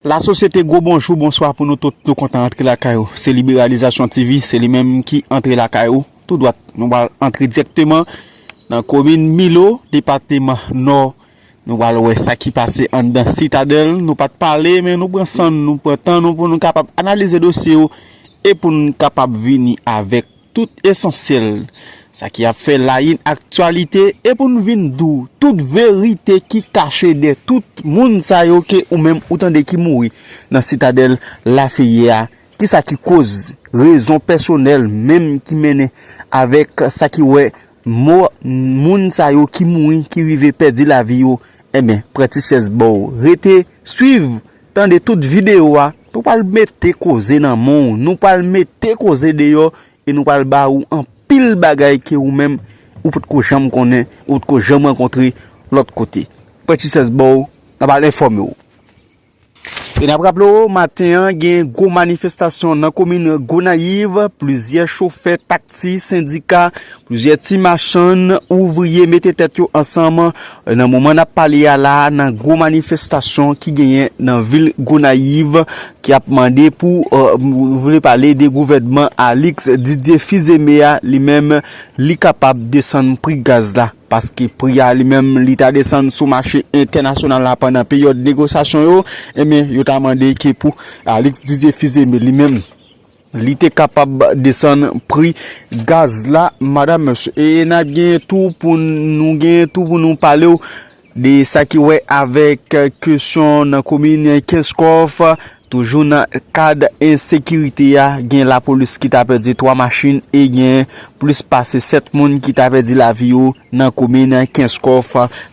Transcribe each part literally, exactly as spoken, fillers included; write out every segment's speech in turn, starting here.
Lasosyete, gwo bonjou, bonswa pou nou tout. Nou kontan antre lakay ou. Se Liberalizasyon T V, se li menm ki antre lakay ou. Tou dwat, nou pral antre dirèkteman nan komin Milo, depatman Nò. Nou pral wè sa ki pase anndan Sitadèl. Nou pa t pale, men nou pran san n, nou pran tan nou pou nou kapab analize dosye yo e pou n kapab vini avèk tout esansyèl, sa ki ap fè la une aktyalite, e pou n vin di w tout verite ki kache dèyè tout moun sa yo ke ou menm ou tande ki mouri nan Sitadèl Laferyè a. Kisa ki koz, rezon pèsonèl menm ki mennen avèk sa ki wè mò moun sa yo ki mouri, ki rive pèdi lavi yo? Enben, pran ti chèz ba w, rete swiv, tande tout videyo a. Nou pral mete koze nan men w, nou pral mete koze deyò, e nou pral ba ou anpil bagay ke ou menm ou potko janm konnen, ou potko janm rankontre lòt kote. Pran ti chèz ba w, n ap al enfòme w. E n ap raple w, maten an, gen gwo manifestasyon nan komin Gonayiv. Plizyè chofè taksi, sendika, plizyè ti machann, ouvriye mete tèt yo ansanm nan moman n ap pale a la, nan gwo manifestasyon ki genyen nan vil Gonayiv, ki ap mande pou, euh, vle pale de gouvènman Alix Didier Fils-Aimé a, li menm, li kapab desann pri gaz la. Paske pri a li menm, li ta desann sou mache entènasyonal la pandan peryòd negosyasyon yo, ebyen, yo ta mande ke pou Alix Didier Fils-Aimé li menm, li te kapab desann pri gaz la, madam, mesye. E n ap gen tou pou n, nou gen tou pou nou pale w de sa ki wè avèk kesyon nan komin Kenskòf. Toujou nan kad ensekirite a, gen lapolis ki ta pèdi twa machin e gen plis pase sèt moun ki ta pèdi lavi yo nan komin Kenskòf,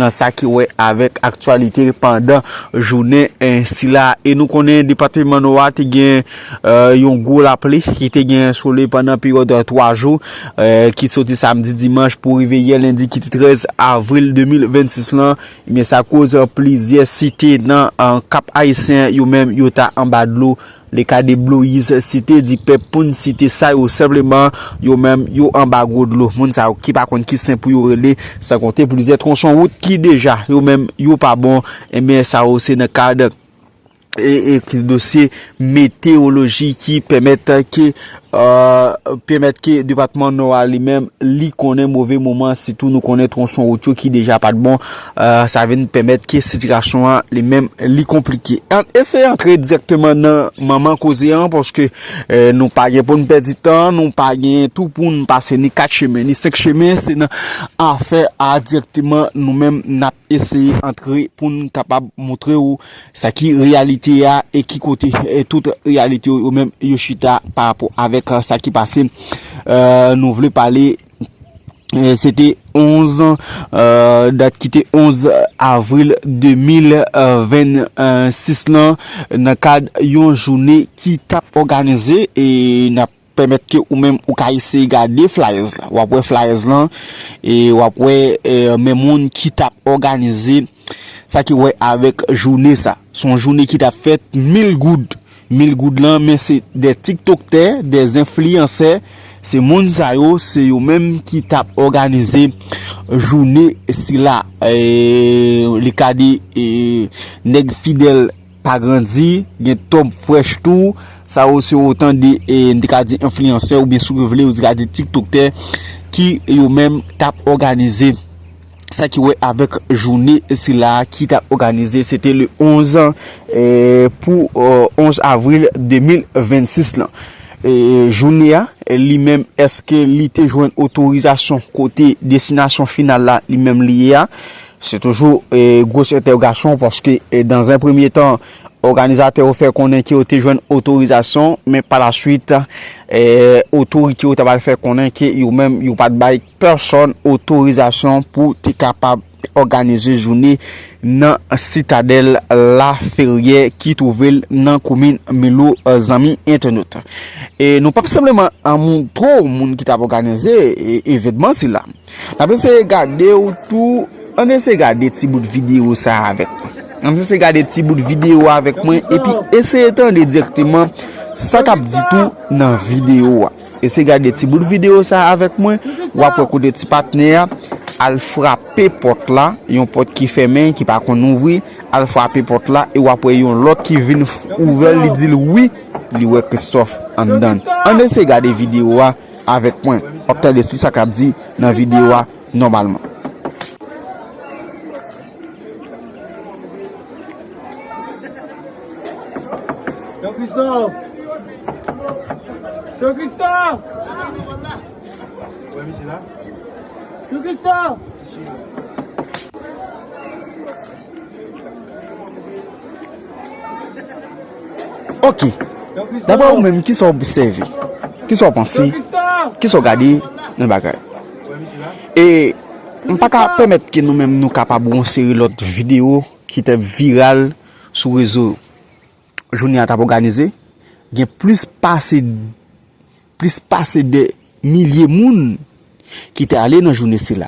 nan sa ki wè avèk aktyalite pandan jounen, eh, sila. E nou konnen depatman Nò a te gen, eh, yon gwo lapli ki te gen sou li pandan peryòd twa jou, eh, ki soti samdi, dimanch pou rive yè lendi ki te trèz avril de mil vennsis lan. Ebyen, sa koz plizyè site nan, eh, Kap Ayisyen, yo menm, yo ta anba dlo. Le ka de Bloyiz, Site di Pèp, pou n site sa yo senpleman, yo menm, yo anba gwo dlo. Moun sa yo ki pa konn ki sen pou yo rele, san konte plizyè twonson wout ki deja, yo menm, yo pa bon. Ebyen, sa yo se nan kad e, e ki dosye metewoloji ki pèmèt ke, euh, pèmèt ke depatman Nò a li menm, li konnen move moman, sitou nou konnen twonson wout yo ki deja pa t bon, euh, sa vin pèmèt ke sitiyasyon an li menm li konplike. An eseye antre dirèkteman nan manman koze an, paske, euh, nou pa gen pou n pèdi tan, nou pa gen tou pou n pase ni kat chemen, ni senk chemen, se nan afè a dirèkteman nou menm n ap eseye antre pou n kapab montre w sa ki reyalite a e ki kote, e tout reyalite yo, yo menm yo chita pa rapò avèk, eh, sa ki pase. Eh, nou vle pale, eh, se te onz, eh, dat ki te onz avril de mil vennsis lan, nan kad yon jounen ki t ap òganize e n ap pèmèt ke ou menm ou ka eseye gade flyers la. W ap wè flyers lan, e w ap wè, e, men moun ki t ap òganize sa ki wè avèk jounen sa. Se yon jounen ki t ap fèt mil goud. Mil goud lan, men se de tiktoktè, de enfliyansè, se moun sa yo, se yo menm ki t ap òganize jounen sila. E, li ka de, e, nèg fidèl pa grandi, gen Tom Fresh tou, sa yo se otan de, e, n te ka di enfliyansè oubyen si w vle, ou te ka di tiktoktè, ki yo menm t ap òganize sa ki wè avèk jounen sila ki t ap òganize, se te le onz, e, pou, e, onz avril de mil vennsis lan. E, jounen an, li menm, èske li te jwenn otorizasyon kote destinasyon final la, li menm li ye a? Se toujou, e, gwo entèwogasyon, paske, e, dans un premier temps, òganizatè yo fè konnen ke yo te jwenn otorizasyon, men pa la swit, e, otorite yo ta pral fè konnen ke yo menm, yo pa t bay pèsonn otorizasyon pou te kapab òganize jounen nan Sitadèl Laferyè ki twouve l nan komin Milo, e, zanmi entènot. E nou p ap senpleman, e, montre w moun ki t ap òganize, e, evènman sila. N ap eseye gade w tou. Ann eseye gade ti bout videyo sa a avèk mwen. Ann eseye gade ti bout videyo a avèk mwen, epi eseye tande dirèkteman sa k ap di tou nan videyo a. Eseye gade ti bout videyo sa a avèk mwen, w ap wè kote ti patnè a, al frape pòt la, yon pòt ki fèmen, ki pa konn ouvri, al frape pòt la, e w ap wè yon lòt ki vin f- ouvè l, li di l wi, li wè Christophe anndan. Ann eseye gade videyo a avèk mwen. W ap tande tout sa k ap di nan videyo a nòmalman. Jean Christophe! Jean Christophe! Wè misye la? Jean Christophe! Ok. Daprè ou menm, kisa w obsève? Kisa w panse? Kisa w gade nan bagay? E m pa ka pèmèt ke nou menm nou kapab wè yon seri lòt videyo ki te viral sou rezo jounen an t ap òganize. Gen plis pase plis pase de milye moun ki te ale nan jounen sila.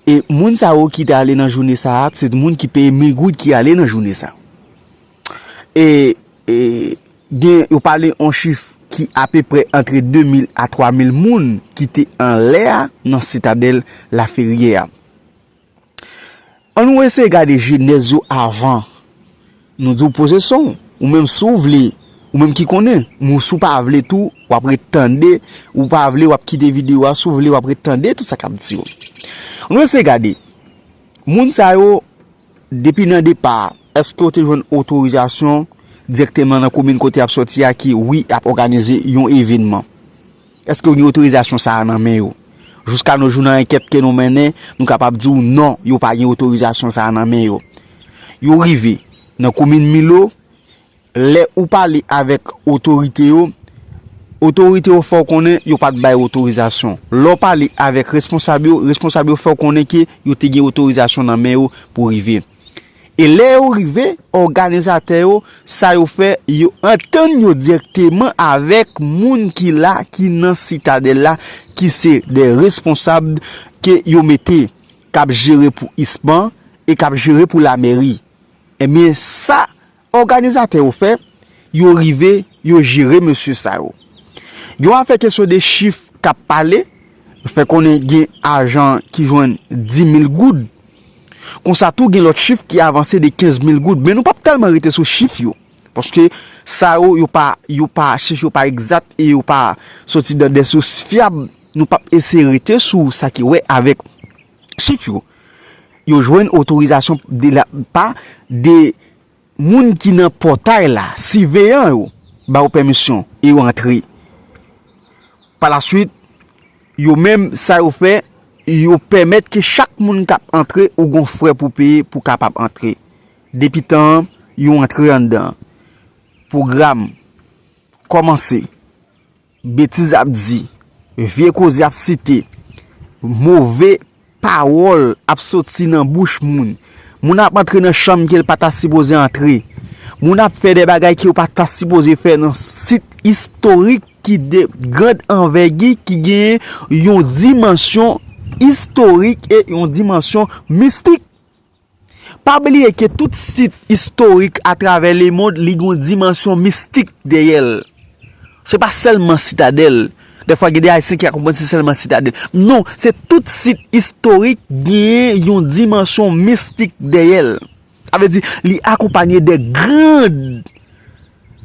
E moun sa yo ki te ale nan jounen sa a, se moun ki peye mil goud ki ale nan jounen sa. E, e gen, yo pale yon chif ki apeprè antre de mil a twa mil moun ki te anlè a nan Sitadèl Laferyè a. Ann nou eseye gade jenèz yo avan nou di w poze son w. Ou menm si w vle, ou menm ki konnen, men si w pa vle tou, w ap ret tande, ou pa vle, w ap kite videyo a, si w vle, w ap ret tande tout sa k ap di yo. Ann nou eseye gade. Moun sa yo, depi nan depa, èske yo te jwenn otorizasyon dirèkteman nan komin kote y ap sòti a ki, wi, y ap òganize yon evènman? Èske yo gen otorizasyon sa a nan men yo? Jiska nos jours, nan ankèt ke nou mennen, nou kapab di w non, yo pa gen otorizasyon sa a nan men yo. Yo rive nan komin Milo, lè ou pale avèk otorite yo, otorite yo fè w konnen yo pa t bay otorizasyon. Lè w pale avèk responsab yo, responsab yo fè w konnen ke yo te gen otorizasyon nan men yo pou rive. E lè yo rive, òganizatè yo, sa yo fè, yo antann yo dirèkteman avèk moun ki la, ki nan Sitadèl la, ki se de responsab ke yo mete, k ap jere pou ISPAN e k ap jere pou lamèri. Ebyen, sa òganizatè yo fè, yo rive, yo jere mesye sa yo. Gen yon afè kesyon de chif k ap pale, fè konnen gen ajan ki jwenn di mil goud. Konsa tou, gen lòt chif ki avanse de kenz mil goud. Men nou p ap tèlman rete sou chif yo. Paske sa yo, yo pa, yo pa, chif yo pa egzat e yo pa soti dan de sous fyab. Nou p ap eseye rete sou sa ki wè avèk chif yo. Yo jwenn otorizasyon de la pa de moun ki nan pòtay la, siveyan yo, ba yo pèmisyon e yo antre. Palaswit, yo menm, sa yo fè, yo pèmèt ke chak moun k ap antre, ou gon frè pou peye pou kapab antre. Depi tan an, yo antre anndan. Pwogram kòmanse. Betiz ap di, vye koze ap site, move pawòl ap soti nan bouch moun. Moun ap antre nan chanm ke l pa ta sipoze antre. Moun ap fè de bagay ke yo pa ta sipoze fè nan sit istorik ki de grand anvègi, ki genyen yon dimansyon istorik e yon dimansyon mistik. Pa bliye ke tout sit istorik atravè lemonn, li gen yon dimansyon mistik dèyè l. Se pa sèlman Sitadèl. Dèfwa, gen de Ayisyen ki ka konprann se sèlman Sitadèl. Non, se tout sit istorik genyen yon dimansyon mistik dèyè l. Sa vle di, li akonpaye de gran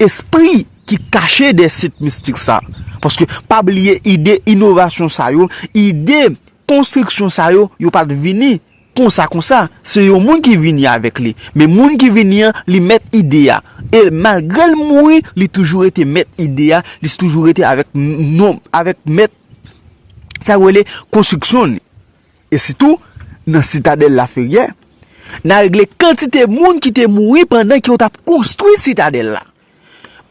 espri ki kache dèyè sit mistik sa. Paske, pa bliye, ide inovasyon sa yo, ide konstriksyon sa yo, yo pa t vini konsa konsa. Se yon moun ki vini avèk li. Men moun ki vini an, li mèt ide a. E malgre l mouri, li toujou rete mèt ide a, li toujou rete avèk m- non, avèk mèt, sa yo rele konstriksyon li. E sitou, nan Sitadèl Laferyè, n a regle kantite moun ki te mouri pandan ke yo t ap konstwi Sitadèl la.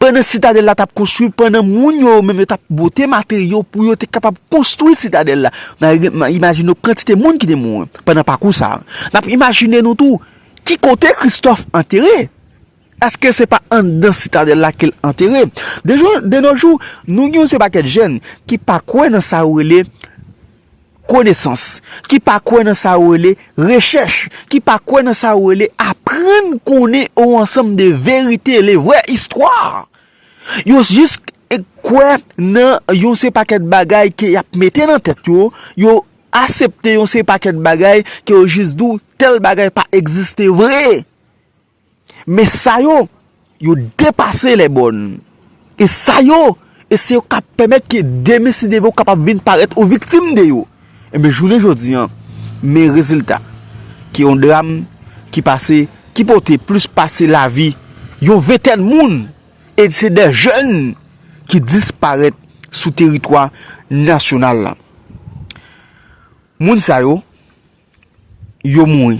Pandan Sitadèl la t ap konstwi, pandan moun yo menm yo t ap bote materyo pou yo te kapab konstwi Sitadèl la. N a re- n a imajine w kantite moun ki te mouri pandan pakou sa a. N ap imajine nou tou, ki kote Christophe antere? Èske se pa anndan Sitadèl la ke l antere? De jou, de nos jours, nou gen yon seri pakèt jèn ki pa kwè nan sa yo rele konesans, ki pa kwè nan sa yo rele rechèch, ki pa kwè nan sa yo rele aprann konnen yon ansanm de verite, le vrè istwa. Yo jis kwè nan yon seri pakèt bagay ke y ap mete nan tèt yo, yo aksepte yon seri pakèt bagay ke yo jis di w tèl bagay pa egziste vre. Men sa yo, yo depase lè bòn. E sa yo, e se yo k ap pèmèt ke demen si Dye vle ou kapab vin parèt ou viktim de yo. Enben, jounen jodi an, men rezilta ke yon dram ki pase, ki pote plis pase lavi yon ventèn moun, e se de jèn ki disparèt sou teritwa nasyonal la. Moun sa yo, yo mouri.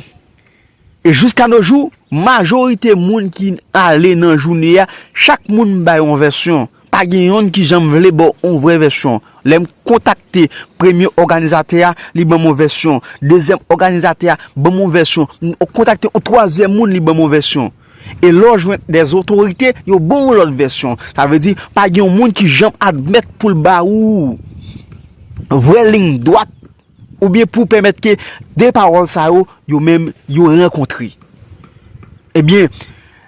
E jiska no jou, majorite moun ki ale nan jounen an, chak moun bay yon vèsyon. Pa gen yonn ki janm vle ba w yon vrè vèsyon. Lè m kontakte premye òganizatè a, li ban m yon vèsyon. Dezyèm òganizatè a ban m yon vèsyon. M kontakte yon twazyèm moun, li ban m yon vèsyon. E lè w jwenn dèzotorite, yo ba w yon lòt vèsyon. Sa vle di, pa gen yon moun ki janm admèt pou l ba ou vrè liy dwat oubyen pou pèmèt ke de pawòl sa yo, yo menm, yo rankontre. Ebyen,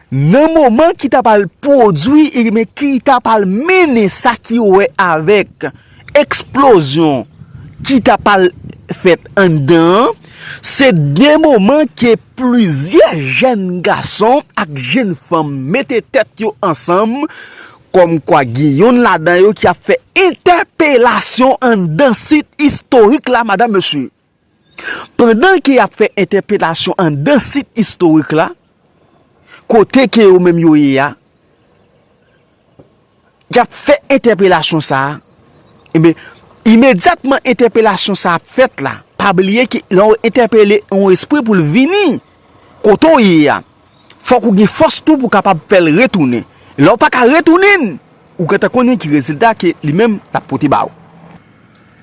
nan moman ki ta pral pwodui, ebyen, ki ta pral mennen sa ki wè avèk eksplozyon ki ta pral fèt anndan an, se de moman ke plizyè jèn gason ak jèn fanm mete tèt yo ansanm, kòmkwa gen yonn ladan yo ki ap fè entèpelasyon anndan sit istorik la, madanm, mesye. Pandan ke y ap fè entèpelasyon anndan sit istorik la, kote ke yo menm yo ye a, y ap fè entèpelasyon sa a, enben, imedyatman entèpelasyon sa a ap fèt la, pa bliye ke lè w entèpele yon espri pou l vini kote w ye a, fòk ou gen fòs tou pou w kapab fè l retounen. Lè w pa ka retounen l, ou gentan konnen ki rezilta ke li menm l ap pote ba w.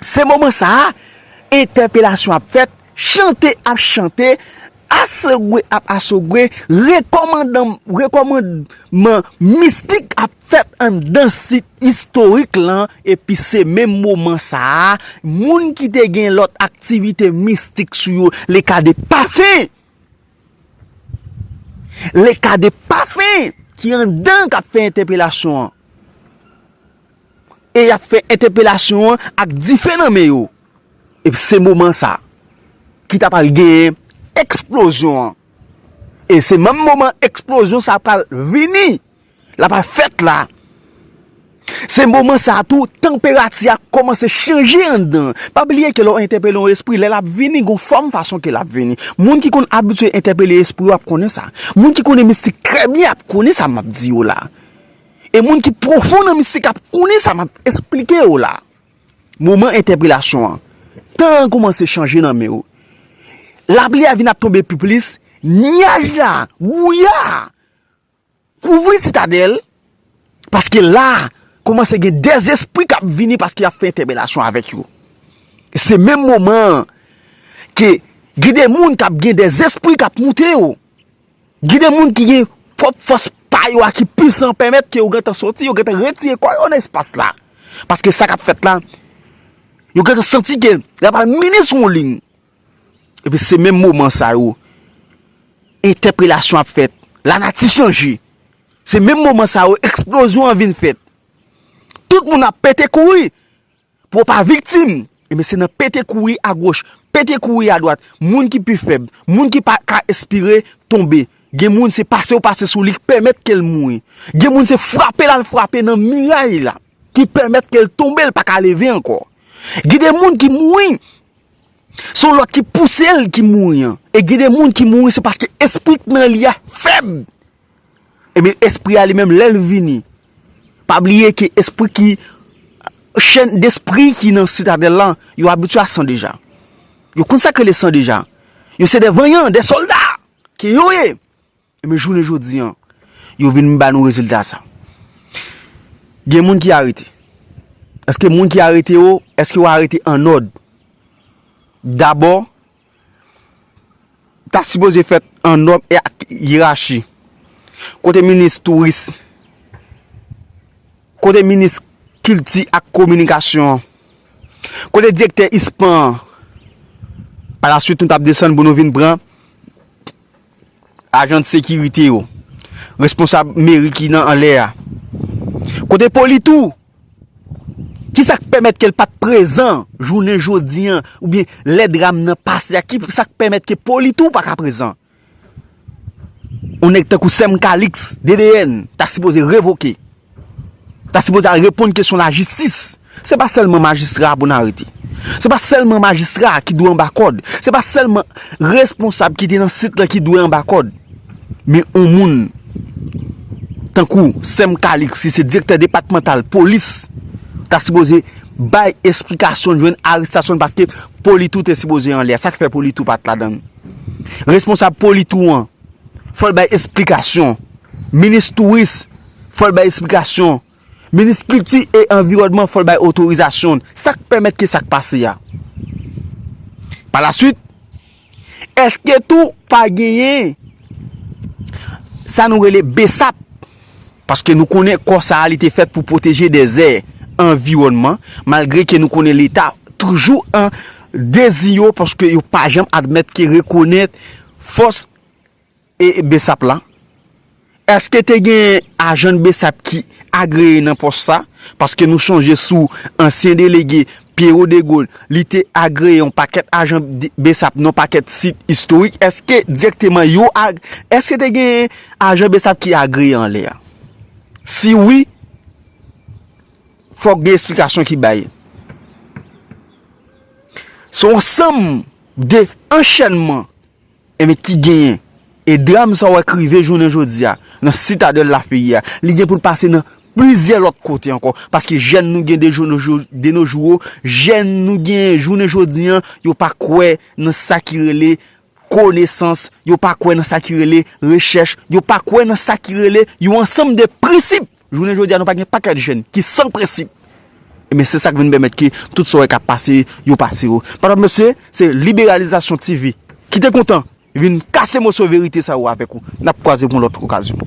Se moman sa a, entèpelasyon ap fèt, chante ap chante, asogwe ap asogwe, rekòmandan-, rekòmandman mistik ap fèt anndan sit istorik lan, epi se menm moman sa a, moun ki te gen lòt aktivite mistik sou yo, le ka de pafen, le ka de pafen ki anndan k ap fè entèpelasyon an. E y ap fè entèpelasyon an ak dife nan men yo. E se moman sa ki ta pral genyen eksplozyon an. E se menm moman eksplozyon sa pral vini, l ap fèt la. Se moman sa tou, tanperati a kòmanse chanje anndan. Pa bliye ke lè w entèpele yon espri, lè l ap vini, gon fòm fason ke l ap vini. Moun ki konn abitye entèpele espri yo ap konnen sa. Moun ki konnen mistik trè byen ap konnen sa m ap di yo la. E moun ki pwofon nan mistik ap konnen sa m ap esplike yo la. Moman entèpelasyon an. Tan an kòmanse chanje nan men w. Lapli a vin ap tonbe pi plis. Nyaj la, bwouya a, kouvri Sitadèl. Paske la, kòmanse gen dèzespri k ap vini paske y ap fè entèpelasyon avèk yo. Se menm moman an ke gen de moun k ap gen dèzespri k ap moute yo. Gen de moun ki gen pwòp fòs pa yo a ki pwisan pèmèt ke yo gentan soti, yo gentan retire kò yo nan espas la. Paske sa k ap fèt la, yo gentan santi ke y ap al mennen sou yon liy. Epi se menm moman sa yo, entèpelasyon ap fèt, lanati chanje. Se menm moman sa yo, eksplozyon an vin fèt. Tout moun ap pete kouri. Pou w pa viktim, ebyen se nan pete kouri agoch, pete kouri adwat, moun ki pi fèb, moun ki pa ka espire tonbe. Gen moun se pase w pase sou li k pèmèt ke l mouri. Gen moun se frape l al frape nan miray la ki pèmèt ke l tonbe, l pa ka leve ankò. Gen de moun ki mouri, se yon lòt ki pouse l ki mouri an. E gen de moun ki mouri se paske espri k nan li a fèb. Ebyen, espri a li menm, lè l vini, pa bliye ke espri ki, chèn despri ki nan Sitadèl la, yo abitye a san deja. Yo konn sa k rele san deja. Yo se de vanyan, de sòlda ke yo ye. Ebyen, jounen jodi an, yo vin ba nou rezilta sa. Gen moun ki arete. Èske moun ki arete yo, èske yo arete an òd? Dabò, ta sipoze fèt an nòm e ak yerachi. Kote minis touris? Kote minis kilti ak kominikasyon an? Kote direktè ispan an? Palaswit, nou t ap desann pou nou vin pran ajan de sekirite yo, responsab meri ki nan anlè a. Kote Politou? Ki sa k pèmèt ke l pa t prezan jounen jodi an, oubyen lè dram nan pase a? Ki sa k pèmèt ke Polito pa ka prezan? Yon nèg tankou Sèm Kalix, D D N, ta sipoze revoke. Ta sipoze al reponn kesyon lajistis. Se pa sèlman majistra a pou n arete. Se pa sèlman majistra a ki dwe anba kòd. Se pa sèlman responsab ki te nan sit lan ki dwe anba kòd. Men yon moun tankou Sèm Kalix, ki se direktè depatmantal polis, ta sipoze bay esplikasyon, jwenn arestasyon l, paske Polito te sipoze anlè. Sa k fè Polito pa t ladan l? Responsab Polito an, fò l bay esplikasyon. Minis touris, fò l bay esplikasyon. Minis kilti e anviwònman, fò l bay otorizasyon. Sa k pèmèt ke sa k pase a? Palaswit, èske tou pa genyen sa nou rele BSAP? Paske nou konnen kò sa a, li te fèt pou pwoteje dèzè, anviwònman, malgre ke nou konnen Leta toujou an dezi yo, paske yo pa janm admèt ke rekonèt fòs e BSAP la. Èske te gen ajan BSAP ki agreye nan pòs sa? Paske nou sonje sou ansyen delege Pierrot Degaule, li te agreye yon pakèt ajan BSAP nan pakèt sit istorik. Èske dirèkteman yo ag-, èske te gen ajan BSAP ki agreye anlè a? Si wi, fòk gen esplikasyon ki bay. Se yon ansanm de anchènman, enben, ki genyen. E dram sa w wè k rive jounen jodi a nan Sitadèl Lafeyi a, li gen pou l pase nan plizyè lòt kote ankò. Paske jèn nou gen de jou, de nos jours, jèn nou gen jounen jodi an, yo pa kwè nan sa ki rele konesans, yo pa kwè nan sa ki rele rechèch, yo pa kwè nan sa ki rele yon ansanm de prensip. Jounen jodi a, nou pa gen pakèt jèn ki san prensip. Ebyen, se sa k vin pèmèt ke tout sa w wè k ap pase, yo pase yo. Madam, mesye, se Liberalizasyon T V. Ki te kontan vin kase moso verite sa yo avèk ou. N ap kwaze pou yon lòt okazyon.